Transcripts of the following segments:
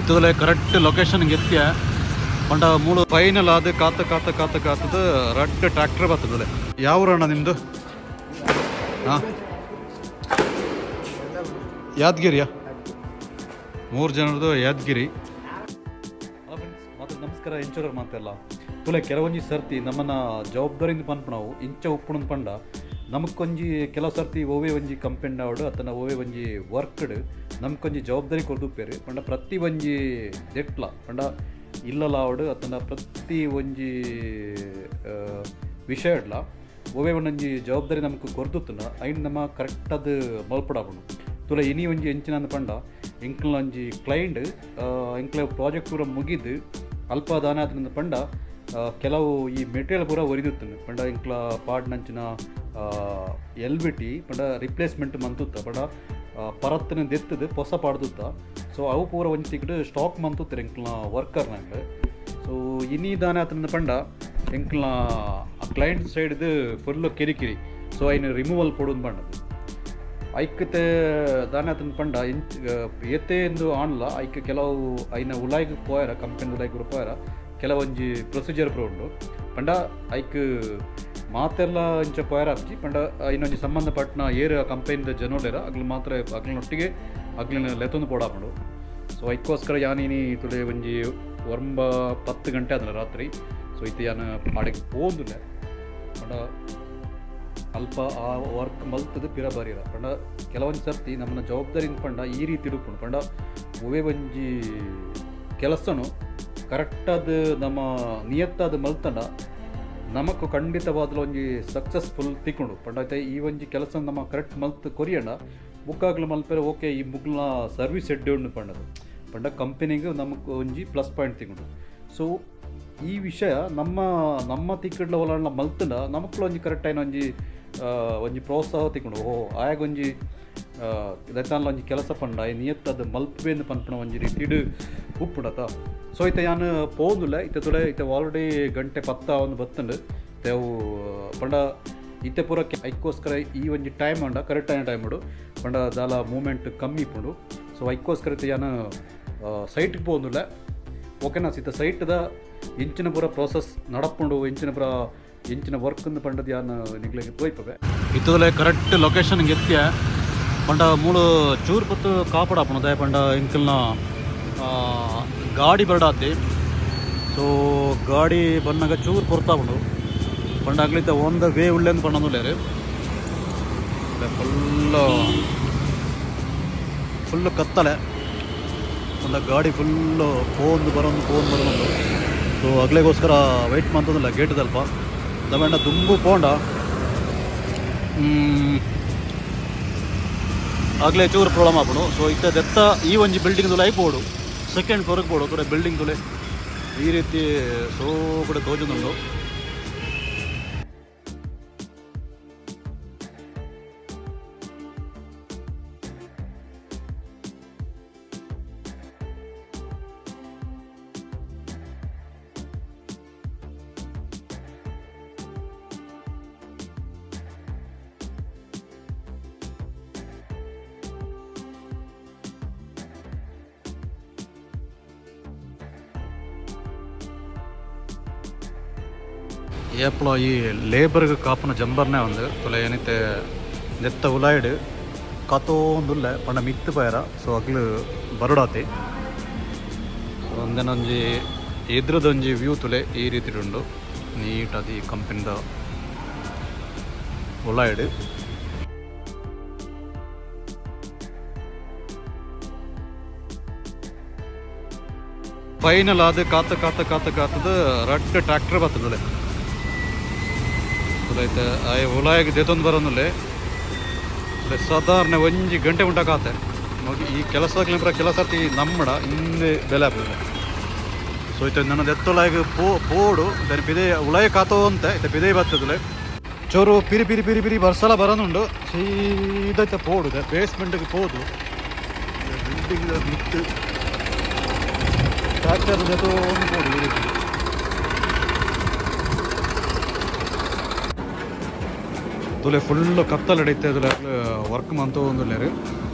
ಇತ್ತದಲೆ correct location ಗೆತ್ಯ ಪಂಡ ಮೂಲು final ಆದ ಕಾತ ಕಾತ ಕಾತ ಕಾತದ ರಡ್ಡ್ ಟ್ರ್ಯಾಕ್ಟರ್ ಬರ್ತದಲೆ. ಯಾವ ಊರಣ್ಣ ನಿಮ್ಮದು? ಹಾಂ, ಯಾದಗಿರಿಯಾ? ಮೂರು ಜನರದು ಯಾದಗಿರಿ. ಮಾತ್ರ ನಮಸ್ಕಾರ ಇಂಚೂರರ್ ಮಾತೆಲ್ಲ ತುಲೆ ಕೆಲವೊಂಜಿ ಸರ್ತಿ ನಮ್ಮನ್ನ ಜವಾಬ್ದಾರಿಯಿಂದ ಪನ್ಪ ನಾವು ಇಂಚ ಉಪ್ಪುಣಂದು ಪಂಡ ನಮಕ್ಕೊಂಜಿ ಕೆಲವು ಸರ್ತಿ ಓವೇ ಒಂಜಿ ಕಂಪೆಂಡ್ ಆವಡು ಅತನ ಓವೇ ಒಂಜಿ ವರ್ಕ್ಡ್ ನಮಕೊಂಜಿ ಜವಾಬ್ದಾರಿ ಕೊರ್ದುಪ್ಪೇರು ಪಂಡ ಪ್ರತಿ ಒಂಜಿ ದೆಟ್ಲ ಪಂಡ ಇಲ್ಲಲಾವಡು ಅತನ ಪ್ರತಿ ಒಂಜಿ ವಿಷಯ ಇಡ್ಲ ಓವೇ ಒಂದೊಂಜಿ ಜವಾಬ್ದಾರಿ ನಮಕ್ ಕೊರ್ದುತ್ತನ ಐನ್ ನಮ್ಮ ಕರೆಕ್ಟ್ ಅದು ಮಲ್ಪಡಾಪುಂಡು. ತುಲೆ ಇನಿ ಒಂಜಿ ಎಂಚಿನ ಪಂಡ ಎಂಕ್ಲ ಒಂಜಿ ಕ್ಲೈಂಟ್ ಎಂಕ್ಲ ಪ್ರಾಜೆಕ್ಟ್ ಪೂರ ಮುಗಿದು ಅಲ್ಪ ದಾನ ಆತನ ಪಂಡ ಕೆಲವು ಈ ಮೆಟೀರಿಯಲ್ ಪೂರ ಒರಿದುತ್ತನೆ ಪಂಡ ಎಂಕ್ಲ ಪಾಡ್ನಂಚಿನ ಎಲ್ ಬಿ ಟಿ ಪಂಡ ರಿಪ್ಲೇಸ್ಮೆಂಟ್ ಮಂತುತ್ತ ಪಂಡ ಪರತ್ತನ ದೆತ್ತದು ಪೊಸ ಪಾಡ್ದುತ್ತ. ಸೊ ಅವು ಪೂರ ಒಂಜಿ ತಿಕ್ಕಡು ಸ್ಟಾಕ್ ಮಂತುತ್ತಾರೆ ಎಂಕ್ಲ ವರ್ಕರ್ನಾಗ. ಸೊ ಇನಿ ದಾನ ಆತನ ಪಂಡ ಎಂಕ್ಲ ಕ್ಲೈಂಟ್ ಸೈಡ್ದು ಫುಲ್ಲು ಕಿರಿಕಿರಿ. ಸೊ ಐನು ರಿಮೂವಲ್ ಪೊಡುಂದು ಪಂಡದು ಐಕ್ಯತೆ ದಾನ ಆತನ ಪಂಡ ಇಂಚ್ ಏತೆ ಎಂದು ಆನ್ಲ ಐಕ್ ಕೆಲವು ಐನ ಉಲಾಯ್ಗೆ ಪೋಯರ ಕಂಪನಿ ಉಲಾಯ್ಗೆ ಪೋಯರ ಕೆಲವೊಂಜಿ ಪ್ರೊಸೀಜರ್ ಪೂರ ಉಂಡು ಪಂಡ ಐಕ್ ಮಾತೆಲ್ಲ ಇಂಚ ಪೋಯರ ಅಪ್ಜಿ ಪಂಡ ಇನ್ನೊಂಜಿ ಸಂಬಂಧಪಟ್ಟನ ಏರ್ ಕಂಪನಿದ ಜನೋಲೇರ ಅಗ್ಲು ಮಾತ್ರ ಅಗ್ಲಿನೊಟ್ಟಿಗೆ ಅಗ್ಲಿನ ಲೆತ್ತೊಂದು ಪೋಡಾಪುಂಡು. ಸೊ ಐಕ್ಕೋಸ್ಕರ ಯಾನಿನಿ ತುಲೆ ಒಂಜಿ 9-10 ಗಂಟೆ ಆದಲ್ಲ ರಾತ್ರಿ. ಸೊ ಇತ್ತೆ ಯಾನ್ ಆಡೆಗೆ ಪೋಂದುಲ್ಲೆ ಪಂಡ ಅಲ್ಪ ಆ ವರ್ಕ್ ಮಲ್ತದ ಪಿರ ಬರೀರ ಪಂಡ ಕೆಲವೊಂದು ಸರ್ತಿ ನಮ್ಮನ್ನ ಜವಾಬ್ದಾರಿಯಿಂದ ಪಂಡ ಈ ರೀತಿ ಇಡುಪುಂಡು ಪಂಡ ಒವೇ ಒಂಜಿ ಕೆಲಸನು ಕರೆಕ್ಟಾದ ನಮ್ಮ ನಿಯತ್ತಾದ ಮಲ್ತಂಡ ನಮಕ್ ಖಂಡಿತವಾದಲ ಒಂಜಿ ಸಕ್ಸಸ್ಫುಲ್ ತಿಕ್ಕೊಂಡು ಪಂಡ ಐತೆ ಈ ಒಂಜಿ ಕೆಲಸ ನಮ್ಮ ಕರೆಕ್ಟ್ ಮಲ್ತ್ ಕೊರಿಯಂಡ ಬುಕ್ಕಾಗ್ಲು ಮಲ್ಪೆರೆ ಓಕೆ ಈ ಮುಗ್ಲ ಸರ್ವಿಸ್ ಎಡ್ಡೆ ಉಂಡು ಪಂಡದು ಪಂಡ ಕಂಪನಿಗೆ ನಮಕ್ ಒಂಜಿ ಪ್ಲಸ್ ಪಾಯಿಂಟ್ ತಿಕ್ಕೊಂಡು. ಸೊ ಈ ವಿಷಯ ನಮ್ಮ ನಮ್ಮ ತಿಕ್ಕಡ್ಲ ಒಲ ಮಲ್ತಂಡ ನಮಕ್ಲ ಒಂಜಿ ಕರೆಕ್ಟ್ అయిన ಒಂಜಿ ಒಂಜಿ ಪ್ರೋತ್ಸಾಹ ತಿಕ್ಕೊಂಡು ಓಹೋ ಆಯಾಗ ಒಂಜಿ ದತ್ತಾನ್ಲ ಒಂಜಿ ಕೆಲಸ ಪಂಡ ಈ ನಿಯತ್ತದ ಮಲ್ಪೇಂದು ಪನ್ಪಣ ಒಂಜಿ ರೀತಿಡ್ ಉಪ್ಪುಂಡತ. ಸೊ ಇತ್ತೆ ಯಾನ್ ಪೋಂದುಲ್ಲ ಇತ್ತೆ ತುಲೆ ಇತ್ತೆ ಆಲ್ರೆಡಿ ಗಂಟೆ 10 ಒಂದು ಬತ್ತಂಡು ಅವು ಪಂಡ ಇತ್ತೆ ಪೂರ ಐಕ್ಕೋಸ್ಕರ ಈ ಒಂಜಿ ಟೈಮ್ ಉಂಡ ಕರೆಕ್ಟ್ అయిన ಟೈಮ್ ಉಂಡು ಪಂಡ ದಾಲ ಮೂಮೆಂಟ್ ಕಮ್ಮಿ ಇಪ್ಪುಂಡು. ಸೊ ಐಕ್ಕೋಸ್ಕರ ಇತ್ತೆ ಯಾನ್ ಸೈಟ್ಗೆ ಪೋಂದುಲ್ಲ ಓಕೆನಾ. ಇತ್ತ ಸೈಟ್ದ ಇಂಚಿನ ಪೂರ ಪ್ರೋಸೆಸ್ ನಡಪುಂಡು ಇಂಚಿನ ಪೂರ ಇಂಚಿನ ವರ್ಕ್ ಪಂಡದ ಯಾನ್ ನಿಗ್ಲೆಗೆ ತೋಯ್ಪವೆ. ಇತ್ತದಲೆ ಕರೆಕ್ಟ್ ಲೊಕೇಶನ್ ಗೆತ್ಯ ಪಂಡ ಮೂಲು ಚೂರು ಪತ್ತು ಕಾಪಾಡಾಪುಂಡು ದಯ ಪಂಡ ಇಂಕಲ್ನ ಗಾಡಿ ಬರಡಾತಿ. ಸೊ ಗಾಡಿ ಬನ್ನಾಗ ಚೂರು ಪೊರ್ತಾಪುಂಡು ಪಂಡ ಅಗ್ಲಿತ್ತ ಆನ್ the way ಉಳ್ಳೆಂದು ಪಂಡಂದುಲ್ಲೇರು ಫುಲ್ಲು ಫುಲ್ಲು ಕತ್ತಲೆ ಪಂಡ ಗಾಡಿ ಫುಲ್ಲು ಫೋನ್ ಬರೋದು ಫೋನ್ ಬರೋದು. ಸೊ ಅಗ್ಲೆಗೋಸ್ಕರ ವೆಯ್ಟ್ ಮಾಡ್ತದಲ್ಲ ಗೇಟ್ ದಲ್ಪ ದಮಂಡ ದುಂಬು ಪೋಂಡ ಆಗಲೇ ಚೂರು ಪ್ರಾಬ್ಲಮ್ ಆಪುಂಡು. ಸೊ ಇತ್ತ ದೆತ್ತ ಈ ಒಂಜಿ ಬಿಲ್ಡಿಂಗ್ ತುಲೆ ಪೋಡು ಸೆಕೆಂಡ್ ಫ್ಲೋರ್ಗೆ ಪೋಡು ಕೂಡ ಬಿಲ್ಡಿಂಗ್ ತುಲೆ ಈ ರೀತಿ ಸೋ ಕೂಡ ತೋಜುಂಡು. ಏಪ್ಲ ಈ ಲೇಬರ್ಗೆ ಕಾಪುನ ಜಂಬರ್ನೇ ಒಂದು ತುಲೆ ಏನೈತೆ ನೆತ್ತ ಉಲಾಯ್ಡ್ ಕಾತೋಂದುಲ್ಲೆ ಪಂಡ ಮಿತ್ತು ಪಯರ. ಸೊ ಅಗ್ಲು ಬರುಡಾತಿ ಒಂದೇನೊಂಜಿ ಎದುರದೊಂಜಿ ವ್ಯೂ ತುಲೆ ಈ ರೀತಿ ಉಂಡು ನೀಟಾದಿ ಕಂಪನಿದ ಉಲಾಯ್ಡ್. ಫೈನಲ್ ಆದ ಕಾತ ಕಾತ ಕಾತ ಕಾತದ ರಡ್ಡ್ ಟ್ರ್ಯಾಕ್ಟರ್ ಬರ್ತದೆ ಐತೆ ಆಯ್ ಉಲಾಯಿಗೆ ದೇತೊಂದು ಬರೋನುಲ್ಲೆ ಸಾಧಾರಣ ಒಂಜಿ ಗಂಟೆ ಉಂಟ ಕಾತೆ ಈ ಕೆಲಸ ಕೆಲಸ ನಮ್ಮಡ ಹಿಂದೆ ಬೆಲೆ ಆಗ್ತದೆ. ಸೊ ಇತ್ತೆ ನನ್ನ ಎತ್ತೊಳಗೆ ಪೋಡು దాని ಪಿದೆ ಉಲಾಯ ಕಾತೋ ಅಂತ ಇತ್ತೆ ಪಿದೆ ಬರ್ತದೆ ಚೋರು ಪಿರಿ ಪಿರಿ ಪಿರಿ ಪಿರಿ ಬರ್ಸಲ ಬರೋನುಂಡು ಸೀದಾ ಇತ್ತೆ ಪೋಡು ಬೇಸ್ಮೆಂಟ್ಗೆ ಪೋದು ಬಿಲ್ಡಿಂಗ್ ಮಿತ್ತು ಟ್ರ್ಯಾಕ್ಟರ್ ಜೊತೆ ಪೋಡು ಈ ರೀತಿ. ತುಲೆ ಫುಲ್ಲು ಕತ್ತಲು ಹಿಡಿತೆ ತುಲೆ ವರ್ಕ್ ಮಂತು ಒಂದುಲ್ಲೇರು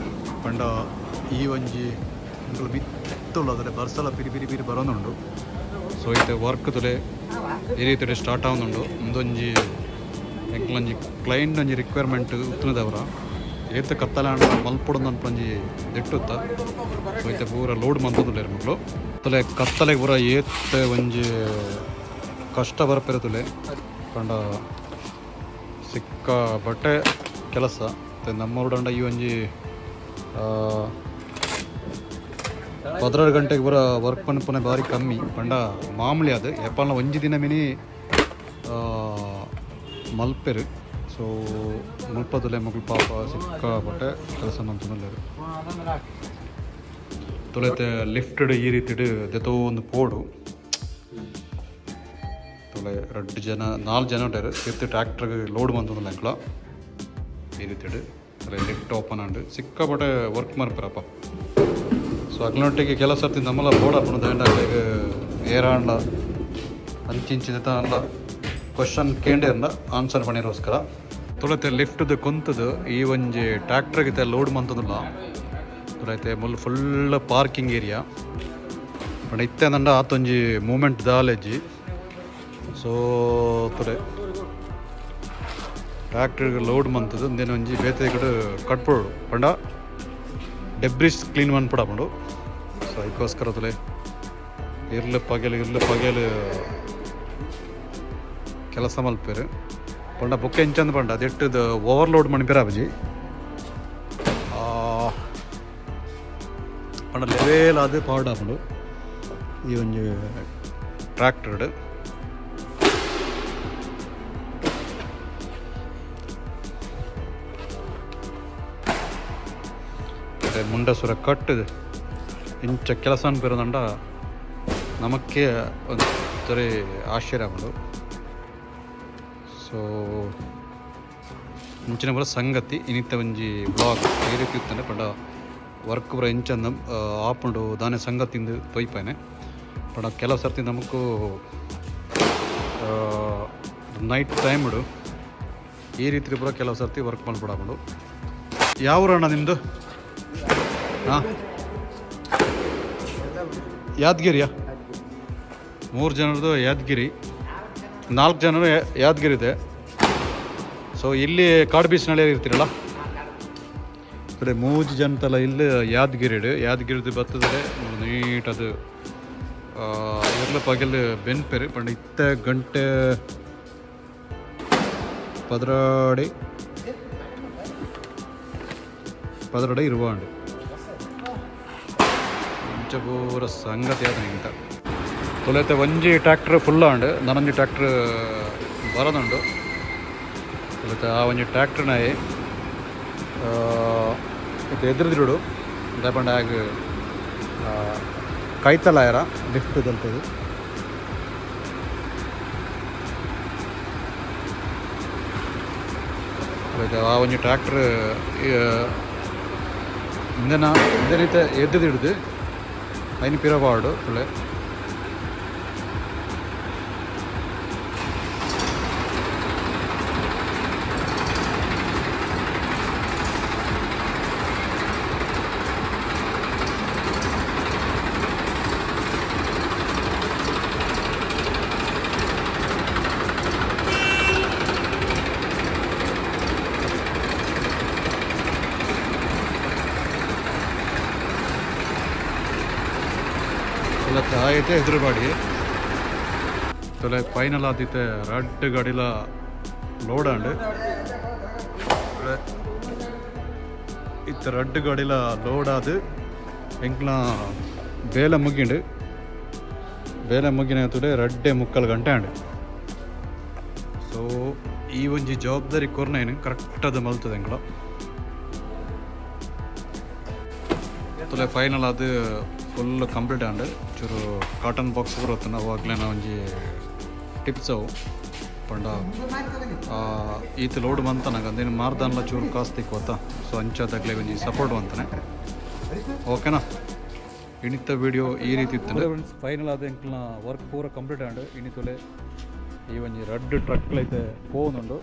ಪಂಡ ಈ ಒಂಜಿ ಮಿತ್ತುಳ್ಳ ಅದರ ಬರ್ಸಲ ಪಿರಿ ಪಿರಿ ಪಿರಿ ಬರೋದುಂಡು. ಸೊ ಇತ್ತೆ ವರ್ಕ್ ತುಲೆ ಈ ರೀತಿ ಸ್ಟಾರ್ಟ್ ಆವೊಂದುಂಡು. ಉಂದೊಂಜಿ ಎಂಕ್ಲೊಂಜಿ ಕ್ಲೈಂಟ್ ಒಂಜಿ ರಿಕ್ವೈರ್ಮೆಂಟ್ ಉತ್ತುನದವರ ಏತ್ ಕತ್ತಲಾಂಡ ಮಲ್ಪೊಡು ಅನ್ಪೊಂಜಿ ದಿಟ್ಟುತ್ತ. ಸೊ ಇತ್ತೆ ಪೂರ ಲೋಡ್ ಮಂತೊಂದುಲ್ಲೆರ್ ಮೊಕ್ಲು. ತುಲೆ ಕತ್ತಲೆಗ್ ಪೂರ ಏತ್ ಒಂಜಿ ಕಷ್ಟ ಬರ್ಪೆರ್ ತುಲೆ ಪಂಡ ಸಿಕ್ಕ ಬಟ್ಟೆ ಕೆಲಸ. ನಮ್ಮೂರುಡಂಡ ಈ ಒಂಜಿ 12 ಗಂಟೆಗೆ ಪೂರ ವರ್ಕ್ ಪನ್ಪುನೆ ಬಾರಿ ಕಮ್ಮಿ ಪಂಡ ಮಾಮೂಲಿ ಅದು ಏಪಾಲ್ನ ಒಂಜಿ ದಿನ ಮಿನಿ ಮಲ್ಪೆರು. ಸೊ ಮುಲ್ಪದುಲೆ ಮೊಕ್ಲು ಪಾಪ ಸಿಕ್ಕಾಪಟ್ಟೆ ಕೆಲಸ ಮಂತೊಂದುಲ್ಲೆರ್. ತುಲೆತೆ ಲಿಫ್ಟೆಡ್ ಈ ರೀತಿಡ್ ದೆತೊಂದು ಪೋಡು. ತುಲೆ 2 ಜನ 4 ಜನ ಉಂಟೆರ್ ತಿರ್ತ್ ಟ್ರ್ಯಾಕ್ಟರ್ಗ್ ಲೋಡ್ ಮಂತೊಂದುಲ್ಲ ಎಂಕ್ಲ ಈ ರೀತಿಡ್. ತುಲೆ ಲಿಫ್ಟ್ ಓಪನ್ ಆಂಡ್ ಸಿಕ್ಕಾಪಟ್ಟೆ ವರ್ಕ್ ಮನ್ಪೆರಪ್ಪ. ಸೊ ಅಗ್ಲೊಟ್ಟಿಗೆ ಕೆಲವು ಸರ್ತಿ ನಮ್ಮಲ ಬೋಡಾಪುಂಡು ದಾಂಡ ಅಕ್ಲೆಗ್ ಏರಾಂಡ ಅಂಚಿಂಚಿದ ಅಂಡ ಕ್ವಶನ್ ಕೇಂಡೇರ್ಂಡ ಆನ್ಸರ್ ಪಣಿರೋಸ್ಕರ. ತುಲತೆ ಲಿಫ್ಟ್ದು ಕುಂತದು ಈ ಒಂಜಿ ಟ್ರ್ಯಾಕ್ಟರ್ಗೆ ಇತ್ತೆ ಲೋಡ್ ಮಂತೊಂದುಲ್ಲ. ತುಲೈತೆ ಮುಲ್ ಫುಲ್ ಪಾರ್ಕಿಂಗ್ ಏರಿಯಾ ಪಂಡ ಇತ್ತೆ ಅಂದಂಡ ಆತೊಂಜಿ ಮೂಮೆಂಟ್ ದಾಲೆಜ್ಜಿ. ಸೊ ತುಲೆ ಟ್ರ್ಯಾಕ್ಟರ್ಗೆ ಲೋಡ್ ಮಂತದು ಉಂದೇನು ಒಂಜಿ ಬೇತೆ ಕಡೆ ಕಟ್ಪೊಡು ಪಂಡ ಡೆಬ್ರಿಸ್ ಕ್ಲೀನ್ ಮನ್ಪೊಡಾಪುಂಡು. ಸೊ ಅದಕ್ಕೋಸ್ಕರ ತುಲೆ ಇರ್ಲು ಪಗೆಲು ಇರ್ಲು ಪಗೆಲು ಕೆಲಸ ಮಲ್ಪೆರು. ಪಂಡ ಬೊಕ್ಕ ಎಂಚಂದ್ ಪಂಡ ಅದೆಟ್ಟದ ಓವರ್ಲೋಡ್ ಮನ್ಪೆರಾಪುಜಿ ಪಂಡ ಲೆವೆಲ್ ಆದ್ ಪಾಡಾಪುಂಡು ಈ ಒಂಜಿ ಟ್ರ್ಯಾಕ್ಟರ್ಡ್. ಮುಂಡಸುರ ಕಟ್ಟುದು ಇಂಚ ಕೆಲಸ ಅನ್ಪಿರೋದಂಡ ನಮಕ್ಕೆ ಒಂಥರ ಆಶ್ಚರ್ಯ ಆಪುಂಡು. ಸೊ ಇಂಚಿನ ಪೂರ ಸಂಗತಿ ಇನಿತ ಒಂಜಿ ಬ್ಲಾಗ್ ಈ ರೀತಿ ಇತ್ತಂಡೆ ಪಂಡ ವರ್ಕ್ ಪೂರ ಇಂಚಂದ ಆಪುಂಡು ದಾನೆ ಸಂಗತಿಂದು ತೊಯ್ಪಾನೆ. ಪಂಡ ಕೆಲವು ಸರ್ತಿ ನಮಕು ನೈಟ್ ಟೈಮ್ಡು ಈ ರೀತಿ ಪೂರ ಕೆಲವು ಸರ್ತಿ ವರ್ಕ್ ಮಲ್ಪೊಡಾಪುಂಡು. ಯಾವ ಊರಣ್ಣ ನಿಮ್ಮದು? ಹಾಂ, ಯಾದಗಿರಿಯಾ? 3 ಜನರದು ಯಾದಗಿರಿ, 4 ಜನರು ಯಾದಗಿರಿ ಇದೆ. ಸೊ ಇಲ್ಲಿ ಕಾಡು ಬೀಚ್ನಲ್ಲಿ ಇರ್ತೀರಲ್ಲ ಕಡೆ 3 ಜನತಲ್ಲ ಇಲ್ಲಿ ಯಾದಗಿರಿಡು. ಯಾದಗಿರಿದು ಬರ್ತದೆ ನೀಟ್ ಅದು ಇರ್ಲ ಪಗೆಲ್ ಬೆನ್ಪೆರು. ಪಂಡ ಇತ್ತ ಗಂಟೆ 12 12 ಇರುವಾಂಡು ಪೂರ ಸಂಗತಿ ಆದ. ತುಲೆತೆ ಒಂಜಿ ಟ್ರ್ಯಾಕ್ಟರ್ ಫುಲ್ ಆಂಡ್ ನನೊಂಜಿ ಟ್ರ್ಯಾಕ್ಟರ್ ಬರೋದುಂಡು. ತುಲೆತೆ ಆ ಒಂಜಿ ಟ್ರ್ಯಾಕ್ಟರ್ನಾಯಿ ಇತ್ತೆ ಎದುರುದಿರುಡು ದಾಯೆ ಆಗ ಕೈತಲಾಯರ ಲಿಫ್ಟ್ ದಲ್ತದು. ಆ ಒಂಜಿ ಟ್ರ್ಯಾಕ್ಟರ್ ಇಂದನ ಇಂದನಿತ ಎದ್ದಿಡಿದು ಐನು ಪಿರವಾಡು ತುಳೆ. ಆಯ್ತೆ ಎದುರು ಬಾಡಿ ತೊಲೆ ಫೈನಲ್ ಆದಿತ್ತೆ ರಡ್ಡ್ ಗಾಡಿಲ ಲೋಡ್ ಆಂಡ್ ಇತ್ತ ರಡ್ಡ್ ಗಾಡಿಲ ಲೋಡ್ ಆದ್ ಎಂಕ್ಲ ಬೇಲೆ ಮುಗಿಂಡು. ಬೇಲೆ ಮುಗಿನ ತುಲೆ 2.75 ಗಂಟೆ ಆಂಡ್. ಸೊ ಈ ಒಂಜಿ ಜವಾಬ್ದಾರಿ ಕೊರ್ನೈನು ಕರೆಕ್ಟ್ ಅದು ಮಲ್ತದೆ ಎಂಕ್ಲ. ತುಲೆ ಫೈನಲ್ ಅದು ಫುಲ್ ಕಂಪ್ಲೀಟ್ ಆಂಡ್ ಚೂರು ಕಾಟನ್ ಬಾಕ್ಸ್ ಬರುತ್ತೆ ಅವಾಗಲೇ ಒಂಜಿ ಟಿಪ್ಸ್ ಅವು ಪಂಡ ಈತ ಲೋಡ್ ಬಂತನಾಗ ಅಂದೇನು ಮಾರ್ದಾನ್ಲ ಚೂರು ಕಾಸು ತಿಕ್ಕೋತ. ಸೊ ಅಂಚಾದಾಗಲೇ ಒಂಜಿ ಸಪೋರ್ಟ್ ಅಂತಾನೆ. ಓಕೆನಾ, ಇಣಿತ ವಿಡಿಯೋ ಈ ರೀತಿ ಇತ್ತು. ಫೈನಲ್ ಆದ ಎಂಕ್ಲನ ವರ್ಕ್ ಪೂರ ಕಂಪ್ಲೀಟ್ ಆಂಡ್ ಇಣಿತೊಲೆ ಈ ಒಂಜಿ ರಡ್ಡ್ ಟ್ರಕ್ಲೈತೆ ಪೋನುಂಡು.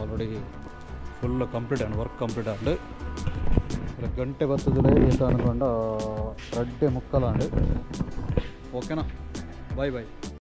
ಆಲ್ರೆಡಿ ಫುಲ್ ಕಂಪ್ಲೀಟ್ ಆಂಡ್ ವರ್ಕ್ ಕಂಪ್ಲೀಟ್ ಆಂಡ್. ಗಂಟೆ ಬತ್ತದಲೇ ಏತ ಅನ್ಕೊಂಡ 2:45 ಓಕೆನಾ, ಬಾಯ್ ಬಾಯ್.